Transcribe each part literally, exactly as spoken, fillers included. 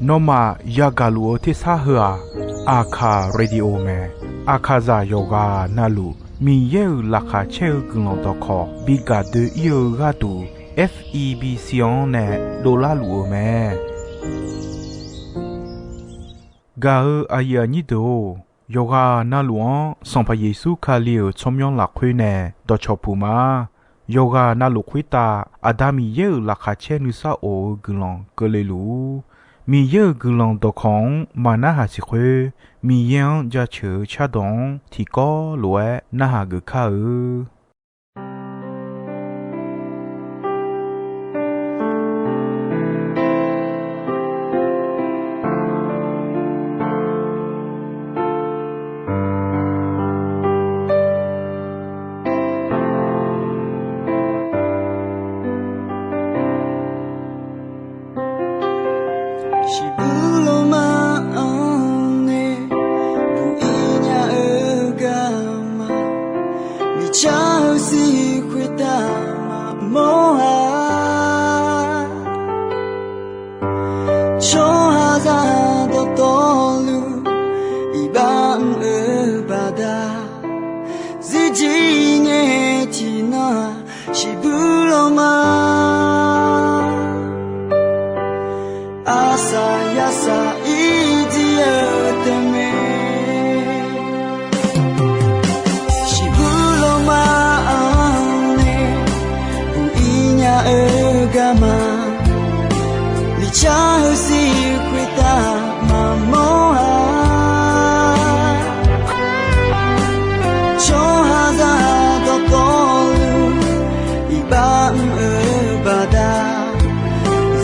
Nawmaf yagaq luf-eu tersar heu-aq, Aqkaq radio mae. Aqkaqzaq yawqghaq navluf Miqyaer-euq laqkhaq caer-eu guiqlanq dawqkawq bi gaq doe-ir-eu gharduq, F E B C-anr nae dovlar luf-eu mae. Gaq-eu aqyuif aqnyir deuq-or, yawqghaq navluf-anr Sanqpaq Yeqsur Kali-euq tsawrmyanr lafkhoer nae dawqcawq puq ma. Yawqghaq navluf khoertav Aqda Miqyaer-euq laqkhaq caer nuisar of-eu guiqlanq keuvle luf-ur. Miqyaer-euq guiqlanq dawqkawq-anr maqnarhaq siq khoer, Miqyaer-anr jaceuq-eu cardawq-anr tiqkawv lof-aer narhaq geuf kar-eu. Shiqbuq lawma-anr nae buq-ir nya-eu garma, miqcar-eu sir khoertav maqmawr-a. Tsawrhaqzaq dawqtawvluf iqbax mr-eu baqda, zirjir ngae tiqnan-aq, shiqbuq lawma arsaq yarsaq ir jir-eu tae mae. Shiqbuq lawma-anr nae buq-ir nya-eu garma, miqcar-eu sir khoertav maqmawr-a. Tsawrhaqzaq dawqtawvluf iqbax mr-eu baqda,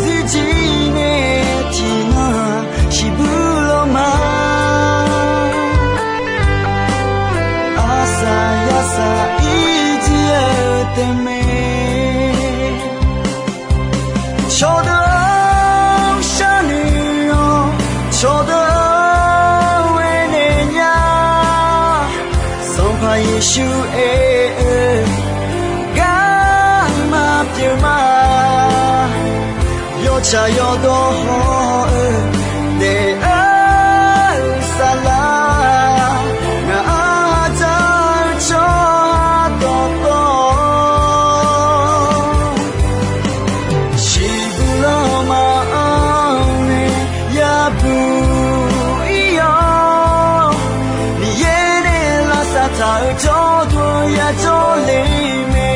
zirjir ngae tiqnan-aq, shiqbuq lawma arsaq yarsaq ir jir-eu tae mae. Cawqdeuq-or, sharnoeq-awq. Cawqdeuq-or, aernaeq nya. Sanqpaq Yeqsur aer-eu garma pyeuf ma. Yawtsaq yawdawr haw-eu daef-eu saflar, ngaq-anr dzaq-eu tsawrhaq dawqtawv, shiqbuq lawma-anr nae yabuq ir-awr, Miqyaer nae lavsav taq-eu jawrduq yajawr le mae.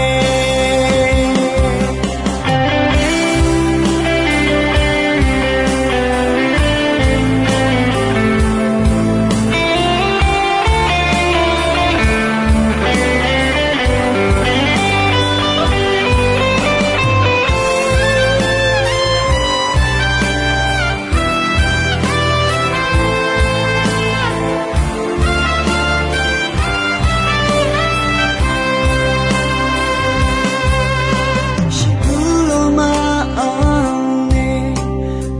Shiqbuq lawma-anr nae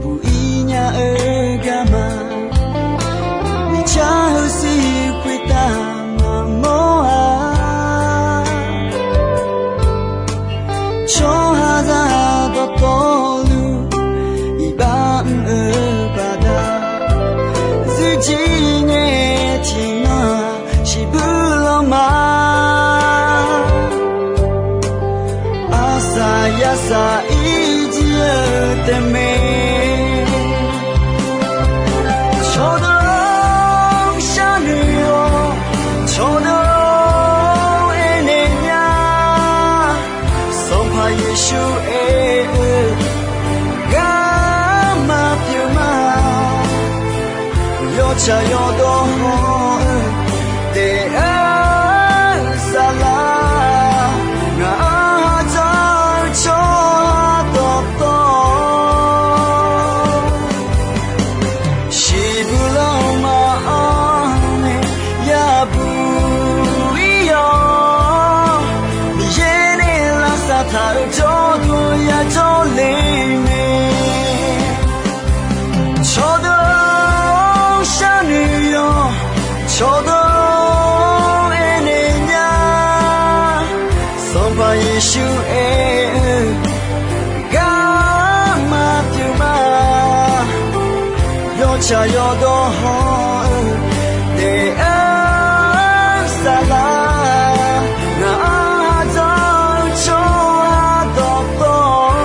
buq-ir nya-eu garma, miqcar-eu sir khoertav maqmawr-a. Tsawrhaqzaq dawqtawvluf iqbax mr-eu baqda, zirjir ngae tiqnan-aq, shiqbuq lawma arsaq yarsaq ir jir-eu tae mae. Cawqdeuq-or, sharnoeq-awq. Cawqdeuq-or, aernaeq nya. Sanqpaq Yeqsur aer-eu garma pyeuf ma. Yawtsaq yawdawr haw-eu daef-eu saflar, ngaq-anr dzaq-eu tsawrhaq dawqtawv, shiqbuq lawma-anr nae yabuq ir-awr, Miqyaer nae lavsav taq-eu jawrduq yajawr le mae. Cawqdeuq-or, sharnoeq-awq. Tsaq yawdawr hawr-eu daef-eu saflar, ngaq-anr ardawr-eu tsawrhaq dawqtawv,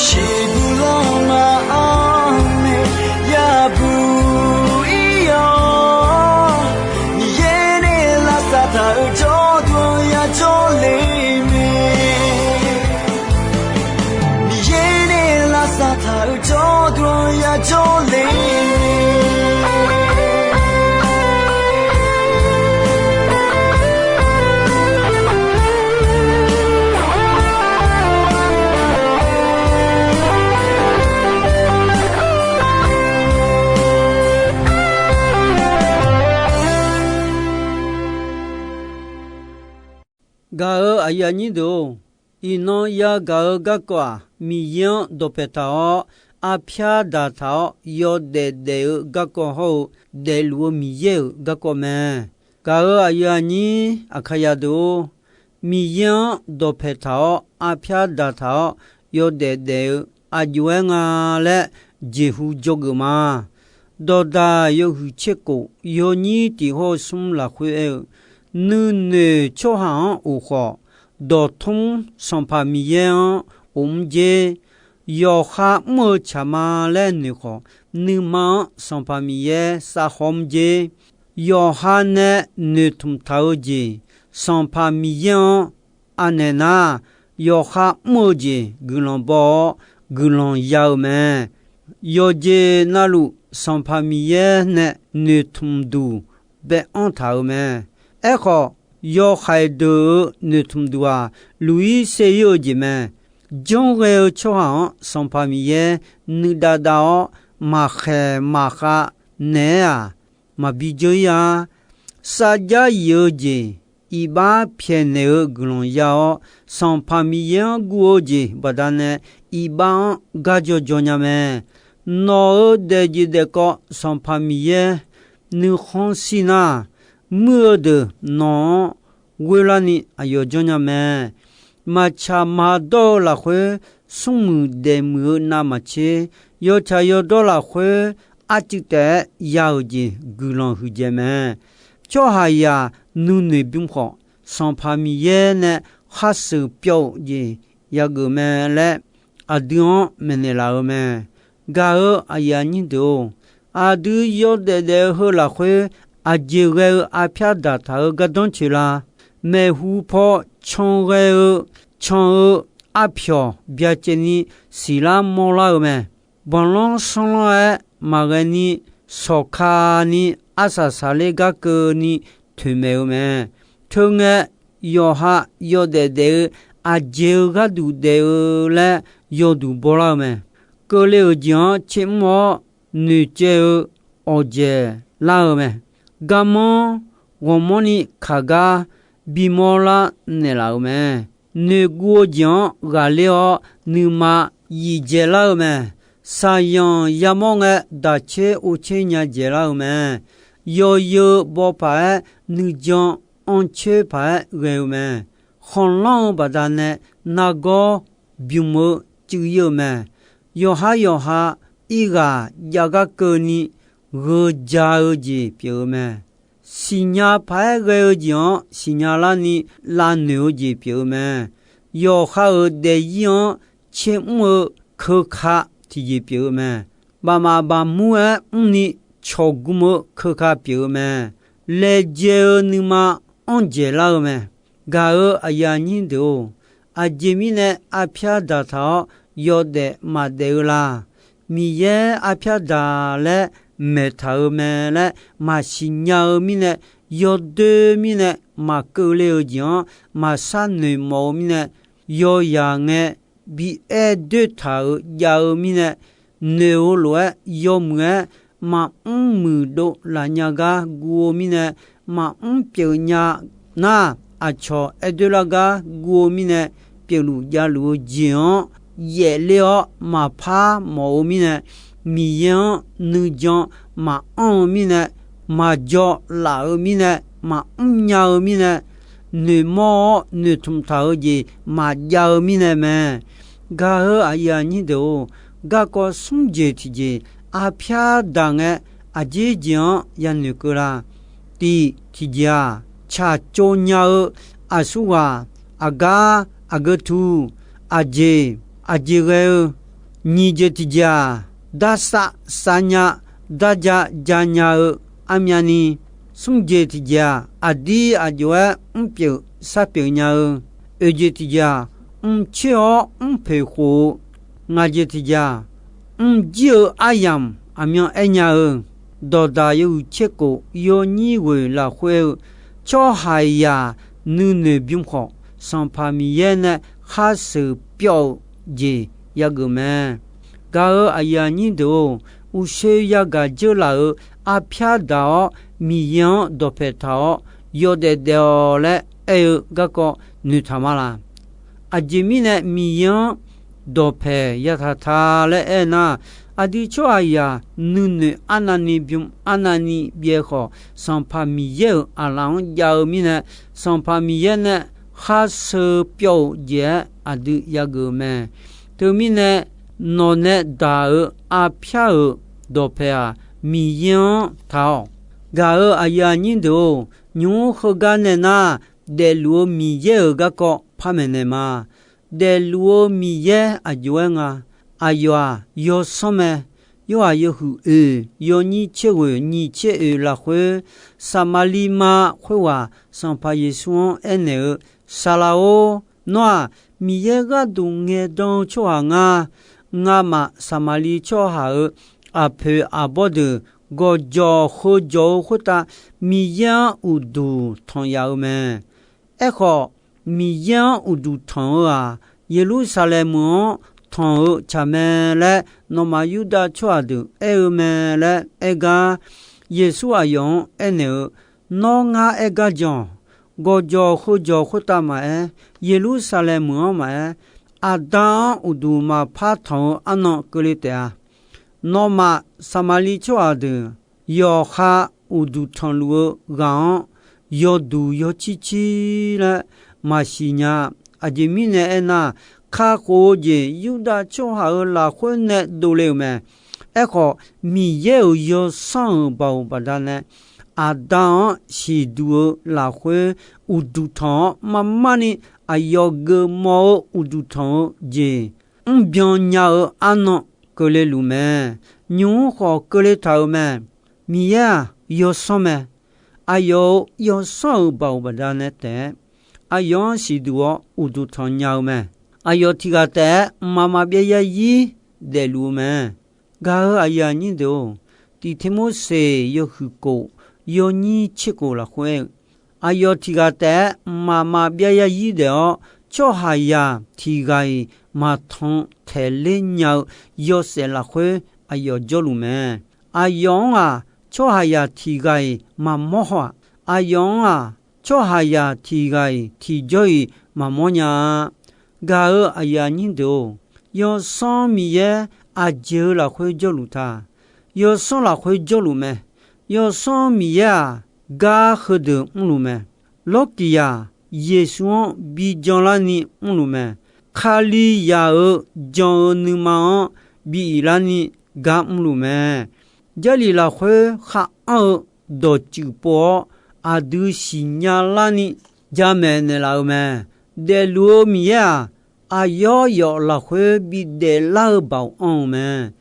shiqbuq lanma-anr nae yabuq ir-awr, Miqyaer nae lavsav taq-euq jawrduq-anr yajawr le mae. Miqyaer nae lavsav taq-euq jawrduq-anr yajawr le mae. Gaq-euq aqyuif aqnyir deuq-or, iqnan yagaq-eu garkawv-aq, Miqyaer-anr dawqpae taq-awr, arpyar daq taq-awr yawdaef daef-eu garkawv hawr-eu, daefluf-eu Miqyaer-euq garkawv mae. Gaq-euq aqyuif aqnyir Aqkaqyaq deuq-or, Miqyaer-anr dawqpae taq-awr, arpyar daq taq-awr yawdaef daef-eu aqjox-aer nga laer jeqhu dzawgeuf ma. Dawqdaq yawhuiq tserkof yawnyir tiq hawr-eu smr lafkhoer aer-eu, nuinoeq tsawrhaq-anr of khawf, dawqtmr Sanqpaq Miqyaer-anr of mr jer. Yawqha mr-eu tsaq ma laer noeq khawf, nuima-anr Sanqpaq Miqyaer savkhawv mr jer. Yawqha nae noeqtmq taq-eu jeq, Sanqpaq Miqyaer-anr anaeq nar, yawqha mr-eu jeq guiqlanq baw-awr guiqlanq ya-eu mae. Yawqjeq navluf Sanqpaq Miqyaer nae noeqtmq duq bae-anr taq-euq mae. Aerkhawf, yawhaiq deuq-euq noeqtmq duq-aq, luq-ir ser-ir-eu jeq mae. Janrghae-eu tsawrhaq-anr Sanqpaq Miqyaer nuidav dav-awr maqkhaeq maqkhav naeq-aer-aq, maqbi dzeur-ir-a. Sarjax yif-eu jeq iqbax pyaeqnaeq-eu guiqlanq ya-awr, Sanqpaq Miqyaer-anr guv-eu jeq baqdanae iqbax-anr gar jawr jawr nya mae. Nawq-euq daefjeq daefkawv Sanqpaq Miqyaer nuikhanr shir nar, muir-eu deuq nawq-anr ghoerlarni aqyawf janrnya mae. Maqtsaq maqdawr-eu lafkhoer, smrmuiq daefmuiq-eu navmaqtser, yawtsaq yawdawr lafkhoer arcuiv taef-aer ya-euq jeq guiqlanq huiqdzaeq mae. Tsawrhaqzaq nuinoeq bym khawf, Sanqpaq Miqyaer nae khar sheuq pyawv-eu jeq yageuf mae laer, aqdui-anr maeqnaeq laf-eu mae. Gaq-eu aqyuif aqnyir deuq-or, aqdui yawdaef daef-eu heu lafkhoer, aqjeq ghae-eu arpyar daqtaq-eu gardanr coeq la? Maeqhu paw can ghae-eu can-eu arpyawq byacaevni siqlar mawrlar-eu mae. Banqlanr sanrlanr-aer maqghae ni, sawqkani arsaq saqler gar keuvni toeqmaeq-eu mae. Teungae, yawqha yawdaef daef-eu aqjeq-eu gharduq daef-eu laer yawduq bawlar-eu mae. Keuvle-euq jeq-anr tsermr-awr noeqcaev-eu awqdzaeq lar-eu mae. Garmanr ghawqmanrni kaq gar bimawr lar naeqlaf-euq mae. Noeqguv-eu jeq-anr ghaqler-awr nuima yif dzaelar-eu mae. Saqyanq yamawr ngae, daqtser ovtser nya dzaeqlar-eu mae. Yawzeu baw paq-aer nuijan anrcoer paq-aer ghae-eu mae. Khanqlanr-eu baqdanae nargawr bym-eu cuiv-ir-eu mae. Yawqhar yawqha irghaq jav gar keuvni gheu ja-eu jeq pyeuf-eu mae. Siqnya paq-aer ghae-eu jeq-anr siqnya larni lavnoeq-eu jeq pyeuf-eu mae. Yawqha-euq daefzir-anr tsermr-eu keuka tiqjeq pyeuf-eu mae. Bafmaf bafmur-aer mrni cawqgm-eu keuka pyeuf-eu mae. Laejae-eu nuima anr dzaeqlar-eu mae. Gaq-eu aqyuif aqnyir deuq-or, aqjeq mirnae arpyar daqtaq-awr yawdaef maqdaef-eu la? Miqyaer arpyar daq laer maeqtaq-eu mae laer maqsiq nya-eu mirnae, yawdoer mirnae maqkeuvle-eu jeq-anr maqshar noeqmawf-eu mirnae, yawzaq ngae bi aer doer taq-euq jav-eu mirnae, noeq-eu lof-aer yawmuiq-aer maqmr muiqdov laf nya gar guv-eu mirnae, maqmr pyeuf nya nar, aqcawq aer doer lar gar guv-eu mirnae, pyeufluf javluf-eu jeq-anr yaefler-awr maqpar mawf-eu mirnae, Miqyaer-anr nuijan maqanr-eu mirnae, maqjaw laf-eu mirnae, maqmr nya-eu mirnae, noeqmawr-awr noeqtmq taq-eu jeq maqjav-eu mirnae mae. Gaq-eu aqyuif aqnyir deuq-or, garkawv smr jeq tiqjeq arpyar daq ngae, aqjeq jeq-anr yanoeq keuv la. Tiq tiqjeq-aq, tsaqtsov nya-eu aqsurghaq, aqgar, aqgeutuv, aqjeq, aqjeq ghae-eu, nyiq jeq tiqjeq-aq, darsav sav nya, darja ja nya-eu armyavni, smr jeq tiqjeq-aq, aqdir aqjox-aer mrpyeuf sharpyeuf nya-eu, oeq jeq tiqjeq-aq, mrcoer-awr mrpoeq khof-eu, ngaq jeq tiqjeq-aq, mrjir-eu aryamq aqmyan aer nya-eu, dawqdaq yawhuiq tser khof yawnyir ghoeq lafkhoer-eu, tsawrhaqzaq nuinoeq bym khawf, Sanqpaq Miqyaer nae khar sheuq pyawv-eu jeq yageuf mae. Gaq-euq aqyuif aqnyir deuq-or, uqshoe yagaq dzeur laf-euq arpyar daq-awr, Miqyaer-anr dawqpaeq taq-awr, yawdaef daef-awq laer aer-eu garkawv noeqtaq ma laq? Aqjeq mirnae Miqyaer-anr dawqpaeq yataq ta laer aer nar, aqdui tsawrhaqzaq nuinoeq arnavni bym arnavni byaev khawf, Sanqpaq Miqyaer-euq aqlaf-anr jav-eu mirnae, Sanqpaq Miqyaer nae khar sheuq pyawv-euq jeq-aer aqdui yageuf-eu mae. Teumirnae, nawq nae daq-euq arpyar-euq dawqpaeq-aq, Miqyaer-anr taq-awq. Gaq-euq aqyuif aqnyir deuq-or, nymq-mr heugar nae nar, daefluf-eu Miqyaer-euq garkawv par maeqnaeq ma. Daefluf-eu Miqyaer aqjox-aer nga. Aqyawf-aq, yawsanr mae. Yorhaq yawhuiq oeq, yawnyir tser ghoeq nyiq tser oeq lafkhoer, Saqmaqliv ma khoerghaq Sanqpaq Yeqsur-anr aernaeq-eu, Saqlaq-or, nawr-aq, Miqyaer gharduq ngaeqdan-eu tsawrhaq nga. Ngamaf Saqmaqliv tsawrhaq-euq aqpoeq aqbawr deuq gawqjawq heujawq-eu khoertav Miqyaer-anr uqduq tanq yaf-eu mae. Aerkhawf, Miqyaer-anr uqduq tanq-eu-aq, Yeqlursaqlaeq meuq-anr tanq-eu tsaq mae laer nawmaf Yurdav tsawrhaq deuq aer-eu mae laer aer gar, Yeqsur aqyawf-anr aernaeq-eu, Nawr ngar aer gar jan-awq. Gawqjawq heujawq khoertav maqaer, Yeqlursaqlaeq meuq-anr maqaer, Aqda-anr uqduq maqpar tanq-eu arnan keuvle taef-a. Nawmaf Saqmaqliv tsawrhaq deuq yawqha uqduq tanqluf-eu ghaq-anr yawduq yawcir cir laer maqsiq nya. Aqjeq mirnae aernar, kakhof-eu jeq Yurdav tsawrhaq-euq lafkhoer nae dovle-euq mae. Aerkhawf, Miqyaer-euq yawsanr-euq baoq baqdanae, Aqda-anr siqduq-eu lafkhoer uqduq tanq-awr marmarni aqyawf geufmawf-eu uqduq tanq-eu jeq mrbyan nya-eu arnan keuvle luf mae. Nymq-mr khawf keuvle taq-euq mae. Miqyaer-aq, yawsanr mae. Aqyawf-euq yawsanr-euq baoq baqdanae taef-aer, aqyawf-anr siqduq-awr uqduq tanq nya-eu mae. Aqyawf tiq ghaq taef-aer mqmaq maqbyav yarzir daefluf-eu mae. Gaq-euq aqyuif aqnyir deuq-or, Tiq Tirmorseq yawhuiq khof, yawnyir tser khof lafkhoer aer-eu, aqyawf tiq ghaq taef-aer mqmaq maqbyav yarzir daef-awr, tsawrhaqzaq tiq ghaq-iq maqtanq taeqler nya-eu yawshaef lafkhoer aqyawf jawrluf mae. Aqyawf-anr-aq, tsawrhaqzaq tiq ghaq-iq maqmawr haw-aq. Aqyawf-anr-aq, tsawrhaqzaq tiq ghaq-iq tiqjawr-iq maqmawr nya-a. Gaq-euq aqyuif aqnyir deuq-or, Yawsanr Miqyaer aqjeq-eu lafkhoer jawrluf ta? Yawsanr lafkhoer jawrluf mae. Yawsanr Miqyaer-aq, gar heudeuq mrluf mae. Lawrkiq-aq, Yeqsur-anr bi janlarni mrluf mae. Kalizaq-euq jan-eu nuima-anr bi iqlarni gar mrluf mae. Jarlif lafkhoer khar anr-eu dawqtsuif pov-awr, aqdui siqnya larni jamaeq naeqlaf-eu mae. Daefluf-eu Miqyaer-aq, aqyawf yawf lafkhoer bidaef lar-eu baoq anr-eu mae.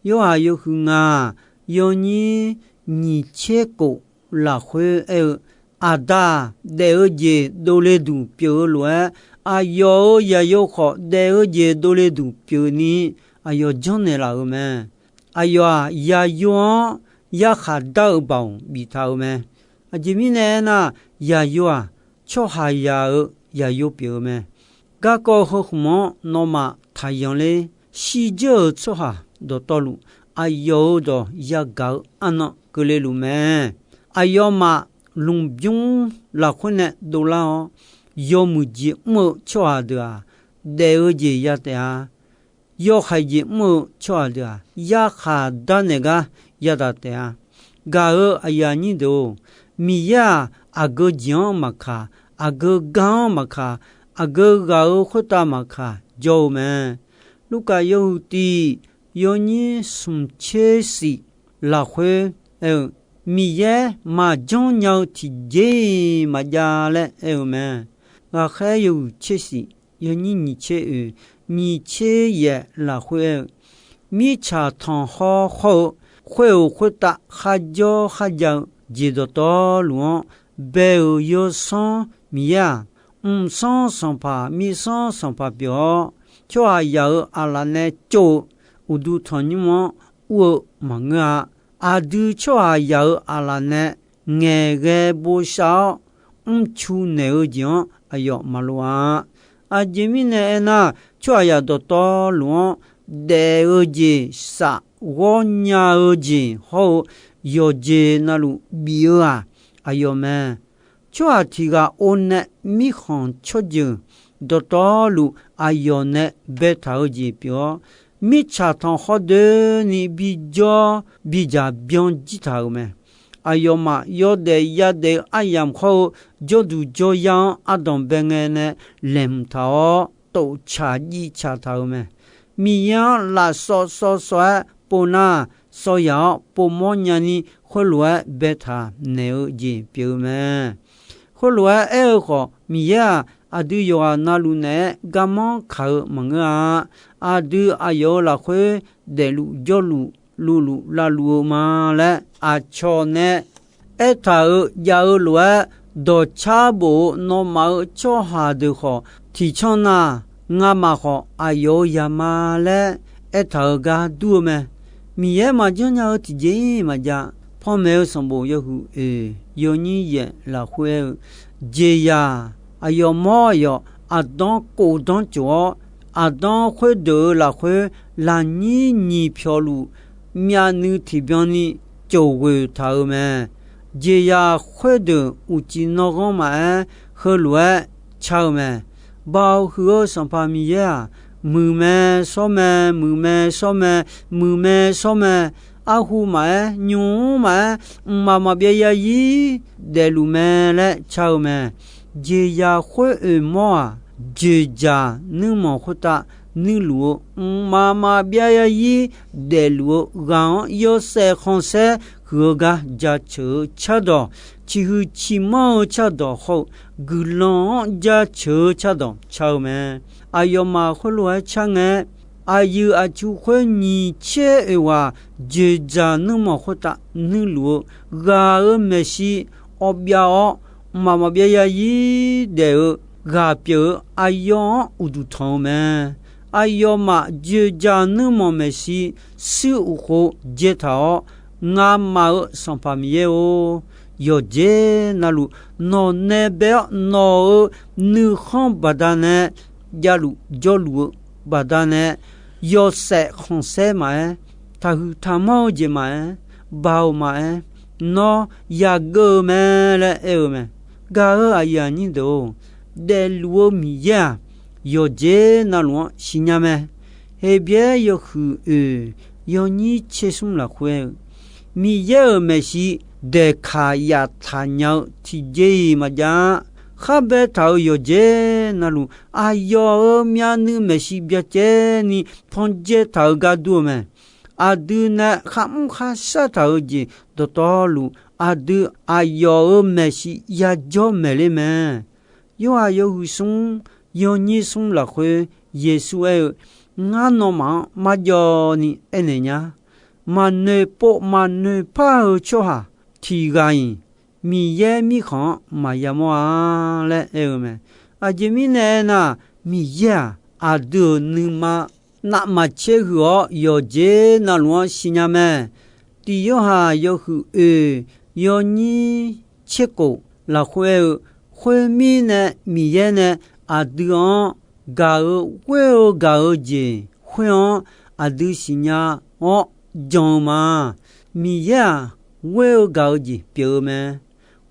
Yorhaq yawhuiq ngaq, yawnyir nyiq tser khof lafkhoer aer-eu, Aqda-aq, daef-eu jeq dovle duq pyeuf-eu lof-aer, aqyawf-euq yaqyo khawf daef-eu jeq dovle duq pyeufni aqyawf janrnaeq laf-euq mae. Aqyawf-aq, yaqyo-anr yarkhaq dar-eu baoq biftaq-euq mae. Aqjeq mirnae aernar, yaqyo-aq, tsawrhaqzaq-euq yaqyo pyeuf-eu mae. Garkawv heu khmq-anr nawmaf taqyanq ler. Shirdzeur-euq tsawrhaq dawqtawvluf, aqyawf-euq dawq yagaq-eu arnan keuvle luf mae. Aqyawfmaf lmqbymr lafkhoer nae dovlar-awr, yawmuiq jeq mr-eu tsawrhaq deuq-aq, daef-eu jeq ya taef-a. Yawhaiq jeq mr-eu tsawrhaq deuq-aq, yarkhaq darnaeq gar yadaq taef-a. Gaq-euq aqyuif aqnyir deuq-or, Miqyaer-aq, aqgeu jeq-anr maqkaq, aqgeu gar-anr maqkaq, aqgeu ghaq-euq khoertav maqkaq jawr-eu mae. Lurkaf yawhuiq tiq, yawnyir smq tser shif lafkhoer aer-eu, Miqyaer maqjanr nya-eu tiqjeq-iq maqjav laer aer-eu mae. Ghaqkhaer yawhuiq tser shif, yawnyir nyiq tser oeq, nyiq tser yaef lafkhoer aer-eu, mirtsaq tanqkhawr khawr-eu, khoer-euq khoertav kharjawr kharjav-eu jeq dawqtawvluf-anr bae-euq Yawsanr Miqyaer-aq, mqsanr sanqpaq mirsanr sanqpaq pyeuf-awr, tsawrhaqzaq-euq aqlaf nae tsov-eu uqduq tanqnymr-anr ur-eu maqngeur-a. Aqdui tsawrhaqzaq-euq aqlaf nae ngaeqghae bosav-awr mrcu naeq-eu jeq-anr aqyawf maqloq-a. Aqjeq mirnae aernar, tsawrhaqzaq dawqtawvluf-anr daef-eu jeq, shafghawr nya-eu jeq hawr-eu yawqjeq navluf bif-eu-aq, aqyawf mae. Tsawrhaq tiq ghaq or nae mirkhanq tsawrjeuq dawqtawvluf aqyawf nae baetaq-eu jeq pyeuf-awr, mirtsaq tanqkhawr doeni bijawr bidzaq byan jir taq-euq mae. Aqyawfmaf yawdaef yadaef-eu aryamq khawr-eu jawrduq jawryar-anr ardanq bae ngae nae laeqhmq taq-awr, toftsaq jivtsaq taq-euq mae. Miqyaer-anr lafsawv sawv sawv-aer pov nar, sawv yaq-awr povmawr nyani khoerlof-aer baetaq naeq-eu jeq pyeuf-eu mae. Khoerlof-aer aer-eu khawf, Miqyaer-aq, aqdui yawqghaq navluf naeq-aer garmanr kaq-eu maqngeur-a. Aqdui aqyawf-euq lafkhoer daefluf jawrluf luvluf lavluf-eu ma laer aqcawq nae aertaq-euq jav-eu lof-aer, dawqcar bof-eu nawmaf-euq tsawrhaq deuq khawf tiqcanr nar, ngamaf khawf aqyawf-euq zaq ma laer aertaq-euq gar dur-eu mae. Miqyaer maqjanr nya-eu tiqjeq-iq maqjav. Panmaeq-eu sanqbof yawhuiq oeq yawnyir yaef lafkhoer aer-eu, jeqzaq aqyawf mawr aqyawf aqdanr kofdanr cof-awr, aqdanr khoerdeuq-euq lafkhoer lafnyir nyiq pyawqluf myavnuiv tiqbyan ni cof ghoeq taq-euq mae. Jeqzaq khoerdeuq uqcif nawr ghanr maqaer, heulof-aer car-eu mae. Baoq huiq-eu Sanqpaq Miqyaer-aq, muiqmae shawrmae, muiqmae shawrmae, muiqmae shawrmae, arhu maqaer, nymq-mr maqaer, mqmaq maqbyav yarzir daefluf mae laer car-eu mae. Jeqzaq khoer oeq mawr-aq, dzoeqdzaq nuirmanq khoertav nuirluf-eu, mqmaq maqbyav yarzir daefluf-eu ghaq-anr yawshaef khanqsaer huiq-eu gar jaceuq-eu cardawq, ciqhuiq ciqmanr-eu cardawq hawr-eu guiqlanq-anr jaceuq-eu cardawq car-eu mae. Aqyawfmaf khoerlof-aer car ngae, aqyuif aqtsu khoer nyiq tser oeq ghaq dzoeqdzaq nuirmanq khoertav nuirluf-eu ghaq-euq maeqshi awv byav-awr, mqmaq maqbyav yarzir daef-eu ghaq pyeuf-eu aqyawf-anr uqduq tanq-eu mae. Aqyawfmaf dzoeqdzaq nuirmanq maeqshi shuir uqkhof dzaetaq-awr, ngamaf-euq Sanqpaq Miqyaer-or, yawqjeq navluf nawq nae bae-awr nawq-euq nuikhanr baqdanae javluf jawrluf-eu baqdanae, yawshaef khanqsaer maqaer, taqhuiq taqmanr-eu jeq maqaer, baoq maqaer, nawr yageuv-eu mae laer aer-eu mae. Gaq-euq aqyuif aqnyir deuq-or, daefluf-eu Miqyaer-aq, yawqjeq navluf-anr siqnya mae. Heqbyaer yawhuiq oeq yawnyir tser smr lafkhoer aer-eu, Miqyaer-euq maeqshi daeqkaq yaftaq nya-eu tiqjeq-iq maqjav-a. Khar baetaq-euq yawqjeq navluf, aqyawf-euq myavnuiv maeqshi byacaevni pandzae taq-eu gar dur-eu mae. Aqdui nae kharmr kharshar taq-eu jeq dawqtawvluf, aqdui aqyawf-euq maeqshi yajawr maeqler mae. Yorhaq yawhuiq smr yawnyir smr lafkhoer Yeqsur aer-eu, Ngar nawmaf-anr marjawv ni aernaeq nya. Maqnoeq pov maqnoeq par-eu tsawrhaq tiq ghaq-iq Miqyaer mirkhanq-anr maqya mawr-a laer aer-eu mae. Aqjeq mirnae aernar, Miqyaer-aq, aqdui-euq nuima navmaqtser huiq-awr yawqjeq navluf-anr siqnya mae. Tiq Yorhaq yawhuiq oeq yawnyir tser kof lafkhoer aer-eu, Khoermirnae, Miqyaer nae aqdui-anr gaq-eu ghoer-eu gaq-eu jeq khoer-anr aqdui siqnya-awr jan-eu ma. Miqyaer-aq, ghoer-eu gaq-eu jeq pyeuf-eu mae.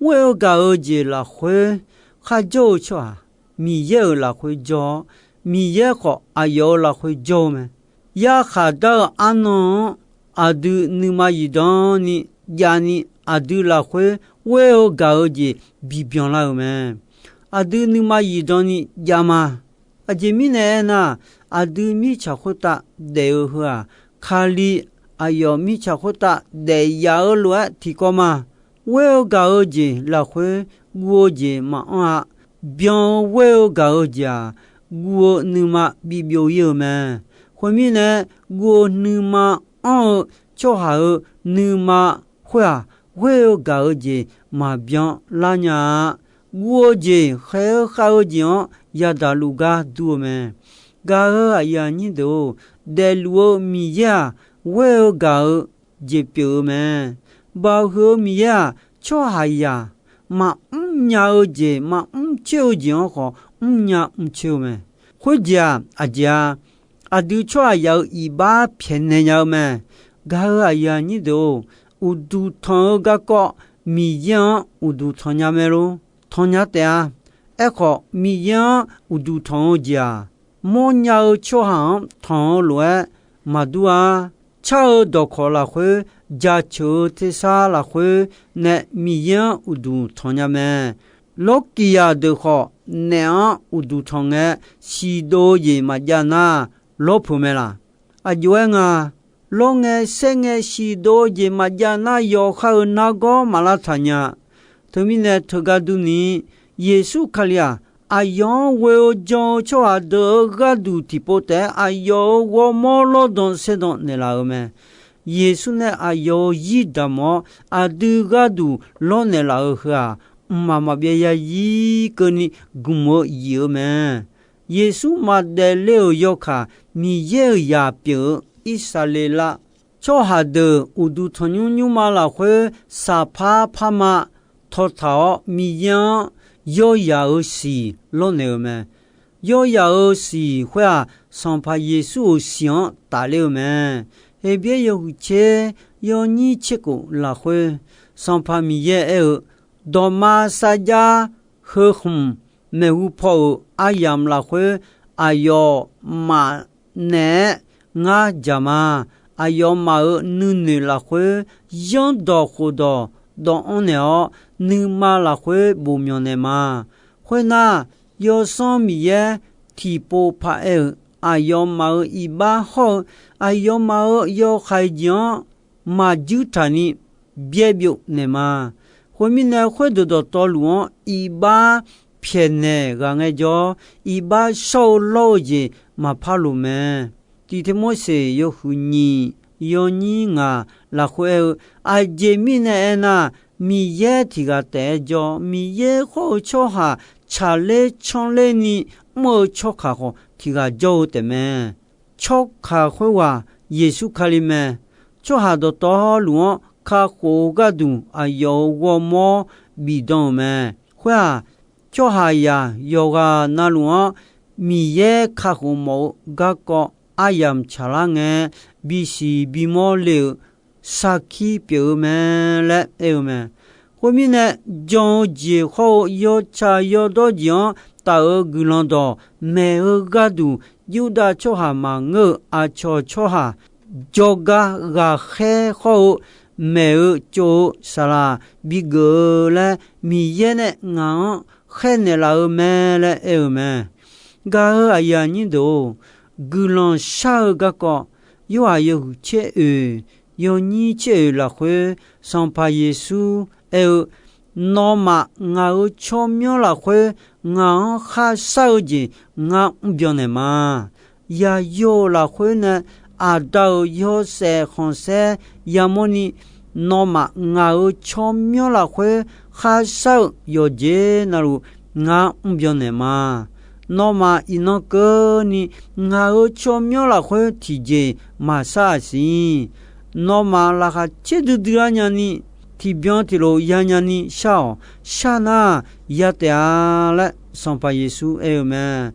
Ghoer-eu gaq-eu jeq lafkhoer kharjawr-eu tsawrhaq Miqyaer-euq lafkhoer jawr-awr, Miqyaer khawf aqyawf-euq lafkhoer jawr-eu mae. Yarkhaq dar-eu arnan-anr aqdui nuima zifdan ni javni, aqdui lafkhoer ghoer-eu gaq-eu jeq bibyan lar-euq mae. Aqdui nuima zifdan ni jav ma. Aqjeq mirnae aernar, aqdui mirtsaq khoertav daef-eu heu-aq, Kali aqyawf mirtsaq khoertav daef yaf-eu lof-aer tiqkawv ma. Ghoer-eu gaq-eu jeq lafkhoer guv-eu jeq maqanr-a. Byan-eu ghoer-eu gaq-eu jeq-aq, guv-eu nuima bibyov ir-eu mae. Khoermirnae, guv-eu nuima anr-eu tsawrhaq-euq nuima khoer-aq, ghoer-eu gaq-eu jeq maqbyan lar nya-a. Guv-eu jeq khaeq-eu khav-eu jeq-anr yadaq luf gar dur-eu mae. Gaq-eu aqyuif aqnyir deuq-or, daefluf-eu Miqyaer-aq, ghoer-eu gaq-eu jeq pyeuf-eu mae. Baoq huiq-eu Miqyaer-aq, tsawrhaqzaq maqmr nya-eu jeq, maqmr coer-eu jeq-anr khawf mrnya mrcoer-eu mae. Khoerjeq-aq, aqjeq-a, aqdui tsawrhaqzaq-euq iqbax pyaeqnaeq nya-eu mae. Gaq-eu aqyuif aqnyir deuq-or, uqduq tanq-eu garkawv Miqyaer-anr uqduq tanq nya mae lor? Tanq nya taef-a. Aerkhawf, Miqyaer-anr uqduq tanq-eu jeq-aq, mawrnya-eu tsawrhaq-anr tanq-eu lof-aer maqdur-a. Car-eu dawqkawq lafkhoer, jaceuq-eu tersar lafkhoer nae Miqyaer-anr uqduq tanq nya mae. Lawrkiq yaq deuq khawf, naef-anr uqduq tanq ngae, siqdov-eu jeq maqjav nar, lawr peuq mae laq? Aqjox-aer nga, lawr ngae saer ngae siqdov-eu jeq maqjav nar, yawqha-euq nargawr maq lavtaq nya. Teumirnae teugar durni, Yeqsur Kali-aq, aqyawf-anr ghoe-eu jan-eu tsawrhaq deuq-euq gharduq tiqpov taef-aer aqyawf-euq ghawrmawr lawrdan saerdan naeqlaf-euq mae. Yeqsur nae aqyawf-euq zir damq-awr, aqdui gharduq lawrnaeq laf-eu heu-aq, mqmaq maqbyav yazir keuvni gmq-eu yif-eu mae. Yeqsur maqdaef le-euq yawkaq, Miqyaer-euq zaq pyeuf-eu Irsaqleqlav tsawrhaq deuq uqduq tanqnymr nymrma lafkhoer saqpar parma tawqtaq-awr, Miqyaer-anr yawrzaq-euq siq lawrnaeq-euq mae. Yawrzaq-euq siq khoer-aq, Sanqpaq Yeqsur-euq siq-anr tafler-eu mae. Heqbyaer yawhuiq tser yawnyir tser khof lafkhoer, Sanqpaq Miqyaer aer-eu, Dawqma sarjax heu khmq maeqhu paw-euq aryamq lafkhoer aqyawfmaf naeq-aer ngar jaq ma. Aqyawfmaf-euq nuinoeq lafkhoer yanrdawq khofdawq dawvanr naeq-awr, nuima lafkhoer bof myawq naeq ma. Khoernar, Yawsanr Miqyaer tiqpov paq-aer-euq aqyawfmaf-euq iqbax hawr-eu aqyawfmaf-euq yawhaiq jeq-anr maqjuir taqni byaer byov naeq ma. Khoermirnae, khoerdeuq dawqtawvluf-anr iqbax pyaeqnaeq ghaq ngae jawr, iqbax shawr-eu lawr-eu jeq maqpar loq mae. Tiq Tirmorseq yawhuiq nyiq yawnyir ngaq lafkhoer aer-eu, aqjeq mirnae aernar, Miqyaer tiq ghaq taef-aer jawr, Miqyaer khawr-eu tsawrhaq tsaqler canrler ni mr-eu tsawrkaq khawf tiq ghaq jawr-eu taef mae. Tsawrkaq khoerghaq Yeqsur Kali mae. Tsawrhaq dawqtawvluf-anr kakhof-eu gharduq aqyawf-euq ghawrmawr bifdan-euq mae. Khoer-aq, tsawrhaqzaq yawqghaq navluf-anr Miqyaer kakhof mawf-eu garkawv aryamq tsaqlar ngae, bisiq bimawr le-euq sarkir pyeuf-eu mae laer aer-eu mae. Khoermirnae, jan-eu jeq hawr-eu yawtsaq yawdawr jeq-anr taf-euq guiqlanq dawq maeq-eu gharduq, Yurdav tsawrhaq maqngeur-euq aqcawq tsawrhaq jawrgar ghaqkhaer hawr-eu maeq-eu tsov-eu saqlaq bigeuf-eu laer Miqyaer nae ngaq-anr khaernaeq laf-eu mae laer aer-eu mae. Gaq-eu aqyuif aqnyir deuq-or, guiqlanq shar-eu garkawv, Yorhaq yawhuiq tser oeq yawnyir tser oeq lafkhoer, Sanqpaq Yeqsur aer-eu, Nawmaf ngaq-euq tsawrmyanr lafkhoer ngaq-anr kharshar-eu jeq ngar mrbyan naeq ma. Yaqyo-euq lafkhoer nae Aqda-euq yawshaef khanqsaer yamawrni, nawmaf ngaq-euq tsawrmyanr lafkhoer kharshar-eu yawqjeq navluf ngar mrbyan naeq ma. Nawmaf iqnan keuvni ngaq-euq tsawrmyanr lafkhoer tiqjeq maqshar-aq siq. Nawmaf laqkhaq caerdui dui-ar nyani, tiqbyan tiqlof yanyani shar-awq. Shar nar, ya taef-a laer Sanqpaq Yeqsur aer-eu mae.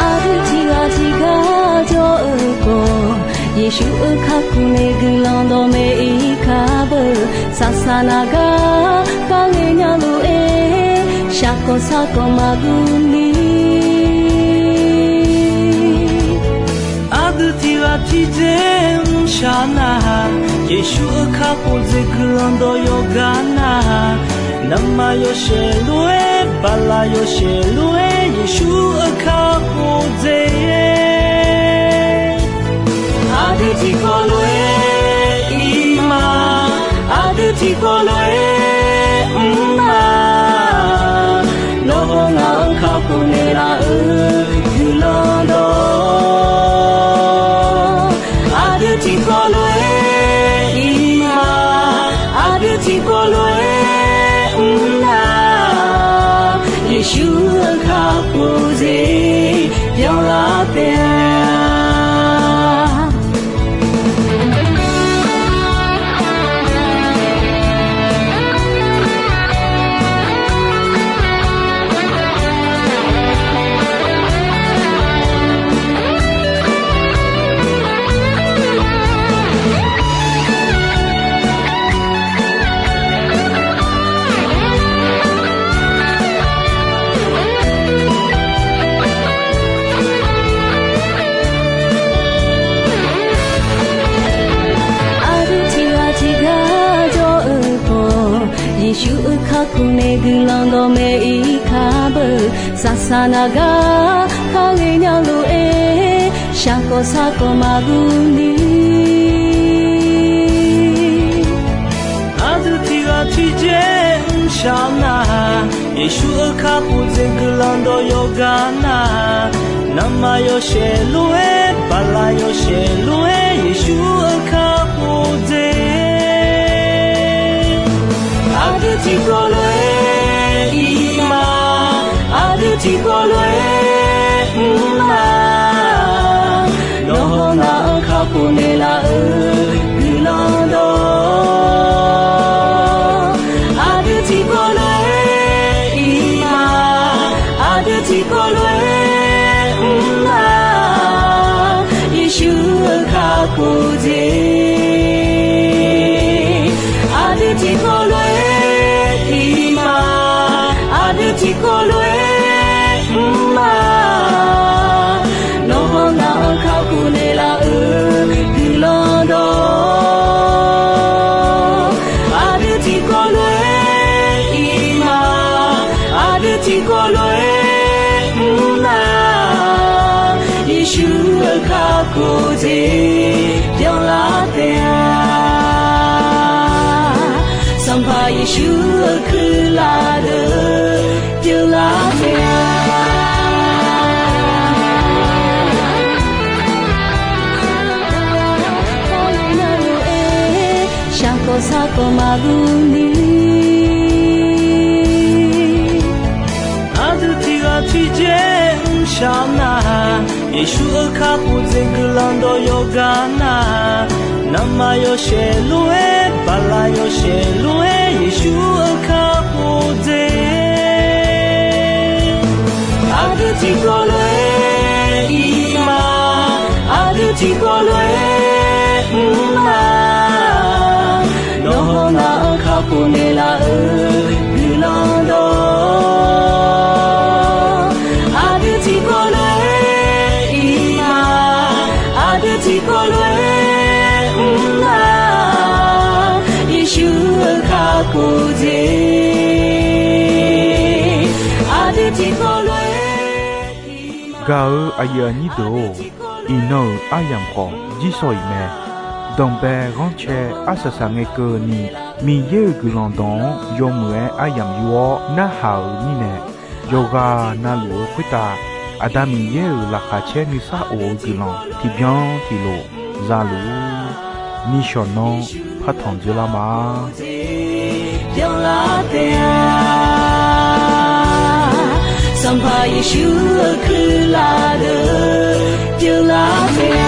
Aqdui tiqghaq tiqgar jawr-eu khawf, Yeqsur-euq kakhof nae guiqlanq dawqmaeq ir kar beu. Saqsaqnav gar kar ngae nya lof-aer, shaqkawq saqkawq maqguv ni. Aqdui tiqghaq tiqjeq mrshaq nar-aq, Yeqsur-euq kakhof dzaeq guiqlanq dawq yawqghaq nar-aq, navmaqtser yawshaef lof-aer, baqlaq yawshaef lof-aer, Yeqsur-euq kakhof dzaeq-aer, aqdui tiqkawv lof-aer iqma, aqdui tiqkawv lof-aer mrma, nawq-anr ngaq-anr kakhof naeqlaf-euq guiqlanq dawq, aqdui tiqkawv lof-aer iqma, aqdui tiqkawv lof-aer mrma, Yeqsur-euq kakhof dzaeq byanlar taef-a. Aqdui tiqghaq tiqgar jawr-eu khawf, Yeqsur-euq kakhof nae guiqlanq dawqmaeq-ir kar beu. Saqsaq naq gar kar ghaenya lof-aer, shaqkawq sarkawq maqguv ni. Aqdui tiqghaq tiqjeq mrshaq nar-aq, Yeqsur-euq kakhof dzaeq guiqlanq dawq yawqghaq nar-aq, navmaqtser yawshaef lof-aer, baqlaq yawshaef lof-aer, Yeqsur-euq kakhof dzaeq, aqdui tiqkawv lof-aer iqma, aqdui tiqkawv lof-aer mrma, nawq-anr ngaq-anr kakhof naeqlaf-euq guiqlanq dawq, aqdui tiqkawv lof-aer iqma, aqdui tiqkawv lof-aer mrma, Yeqsur-euq kakhof dzaeq, aqdui tiqkawv lof-aer iqma, aqdui tiqkawv lof-aer mrma, nawq-anr ngaq-anr kakhof naeqlaf-euq guiqlanq dawq, aqdui tiqkawv lof-aer iqma, aqdui tiqkawv lof-aer mrma, Yeqsur-euq kakhof dzaeq byanlar taef-a. Sanqpaq Yeqsur-euq kuirlaf deuq pyeuflar taef-a. Shaqkawq sarkawq maqguv ni. Aqdui tiqghaq tiqjeq mrshaq nar-aq, Yeqsur-euq kakhof dzaeq guiqlanq dawq yawqghaq nar-aq, navmaqtser yawshaef lof-aer, baqlaq yawshaef lof-aer, Yeqsur-euq kakhof dzaeq, aqdui tiqkawv lof-aer iqma, aqdui tiqkawv lof-aer mrma, nawq-anr ngaq-anr kakhof naeqlaf-euq guiqlanq dawq, aqdui tiqkawv lof-aer iqma, aqdui tiqkawv lof-aer mrma, Yeqsur-euq kakhof dzaeq, aqdui tiqkawv lof-aer iqma. Gaq-eu aqyuif aqnyir deuq-or, iqnan-euq aryamq khawf jirsawq iq mae. Danqbae ghanrcae arsaq saq ngae keuvni, Miqyaer-euq guiqlanq dawq-anr yawmuiq-aer aryamq yur-awr narhaq-euq mirnae, yawqghaq navluf-eu khoertav Aqda Miqyaer-euq laqkhaq caer nuisar of-eu guiqlanq tiqbyan tiqlof za luf-ur. Nishawq nanr partanq dzeurlar ma. Sanqpaq Yeqsur-euq kuirlaf deuq pyeuflar taef-a.